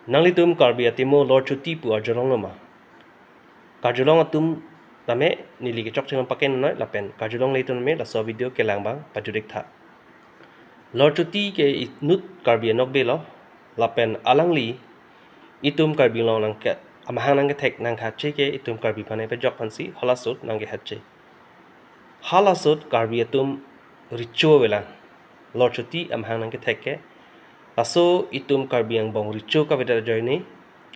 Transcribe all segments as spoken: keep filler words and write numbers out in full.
Nanglitum Karbi atimo Lor Chuti pu arjulonglo ma? Karjulong atum tame neli kechok chenam pakenoi lapen karjulongle atum tame laso video kelang abang pajudik tha. Lor Chuti ke inut Karbi anokbe lo, lapen alangli itum Karbi Anglong nangke amahang nangkethek nangkhache ke itum Karbi aphan pejok aphansi halasot nangkekhache. Halasot Karbi atum recho avelang, Lor Chuti amahang nangkethek ke. Laso itum Karbi angbong recho kavedet ajoine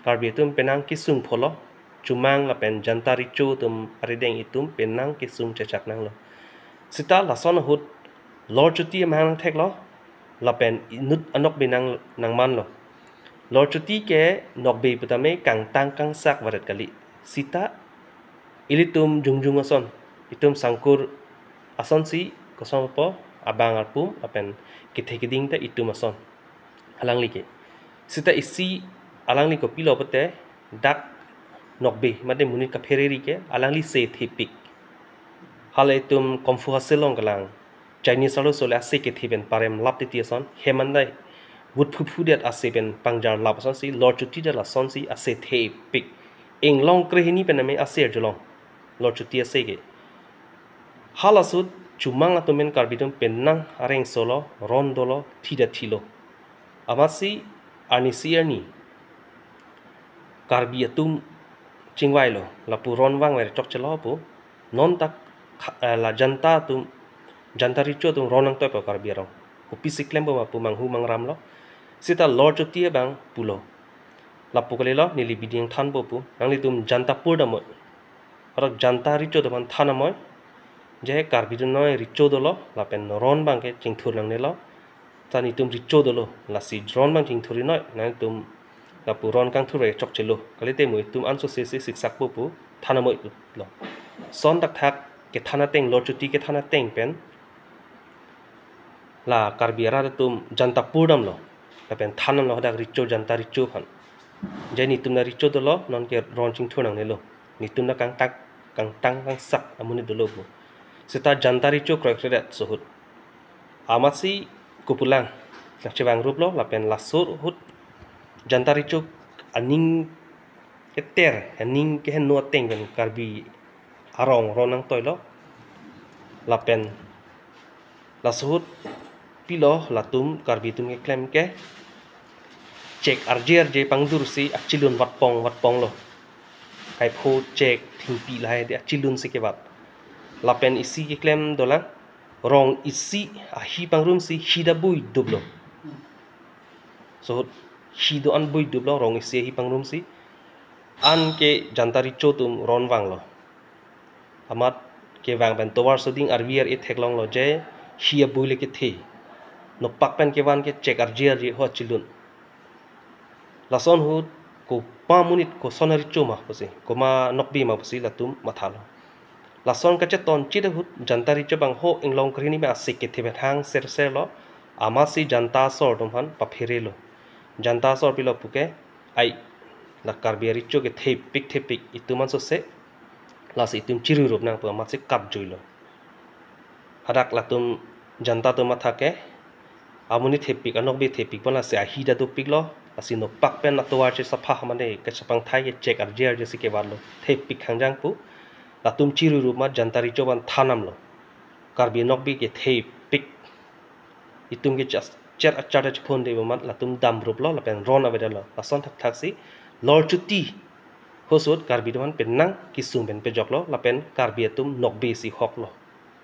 Karbi atum penang kesung pholo, chumang lapen janta recho atum arideng itum penang kesung chechak nanglo. Seta lason ahut Lor Chuti amahang nangtheklo, lapen inut anokbe nang nangmanlo. Lor Chuti ke nokbe putame kangtang kangsak varet kali. Seta ilitum jongjung ason, itum sangkur asonsi koson po, abang arpum lapen kethe keding ta itum ason. Alangli ke. Seta isi alangli kopilo pute dak nokbe mate monit kaphere ri ke alangli ase thepik. Hala itum Kung Fu Hustle along kelang Chinese arloso le ase kethe pen parem lap titi ason, hem an dai vut phuphu det ase pen pangjar lap asonsi, Lor Chuti ta lasonsi ase thepik. Inglong krehini pen tame ase arjulong Lor Chuti ase ke. Halasot chumang atum pen Karbi atum penang areng solo, ron dolo, thi ta thilo. Amatsi arnisi arni Karbi atum chingvailo, lapu ron vangver chokchelo pu. Non ta kha-, eh, la janta atum, janta recho atum ron nangtoipo Karbi arong. Kopisi klempo ma pu manghu mangramlo. Seta Lor Chuti abang pulo, lapu kalilo, neli bidi nangthanpo pu, nanglitum janta pur damnoi. Arak janta recho atum aphan than damnoi. Je Karbi atum noi recho dolo, lapen ron abang ke chingthur nangnelo. Ta netum recho dolo, lasi ron abang chingthur-inoi, nangtum lapu ron kangthur-e chokchelo. Kalite mo itum ansose si siksakpo pu than damnoi pulo. Lason thakthak kethan ateng, Lor Chuti kethan ateng pen la Karbi arat atum janta pur damlo, lapen than damlo hadak recho, janta recho aphan. Je netum ta recho dolo, non ke ron chingthur nangnelo. Netum ta kangtang, kangtang kangsak amonit dolo pu. Seta janta recho kroikredet so ahut. Amatsi kopulang nangchevang ruplo, lapen laso ahut janta recho aning keter, aning keheno ateng pen Karbi arong ron nangtoilo. Lapen laso ahut pilo, latum Karbi atum keklem ke chek arje arje pangdursi achilun vatpong vatponglo. Kaipho chek, thengpi lahai de achilunsi kevat. Lapen isi keklem dolang, rong isi ahi pangrumsi hi ta buiduplo. So ahut hi do-an buiduplo, rong isi ahi pangrumsi. Anke janta recho atum ron vanglo. Amat kevang pen tovar soding arvi ar-e theklonglo je hi abui le kethe. Nopak pen kevan ke chek arje arje ho achilun. Lason ahut komat amonit, koson arecho ma pusi, komat anokbe ma pusi latum mathalo. Lason kachetonchit ahut janta recho abang ho inglong krehini pen ase kethe pen hang serserlo. Amatsi janta asor atum aphan papherelo. Janta asor pilo puke, ai, la Karbi arecho ke thepik thepik, itum ansose, lasi itum chirui rup nang pu amatsi kapjuilo. Hadak latum janta atum matha ke, amonit thepik, anokbe thepik pon lasi ahi ta dopiklo, lasi nopak pen atovar chesapha mane kachepangthai ke chek arje arje si kevatlo, thepik hangjang pu. Latum chirui rup ma janta recho aphan than damlo. Karbi anokbe ke thepik. Itum ke jas-, cher achar ta chephonde pu amat latum dam ruplo, lapen ron avedetlo. Lason thakthaksi Lor Chuti ho so ahut Karbi atum aphan penang kesung pen pejoklo, lapen Karbi atum nokbe si hoklo.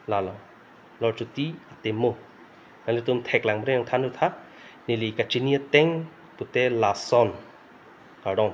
Lalo Lor Chuti atemo. Nanglitum theklang bre nangthan dotha, neli kachini ateng pute lason. Kardom.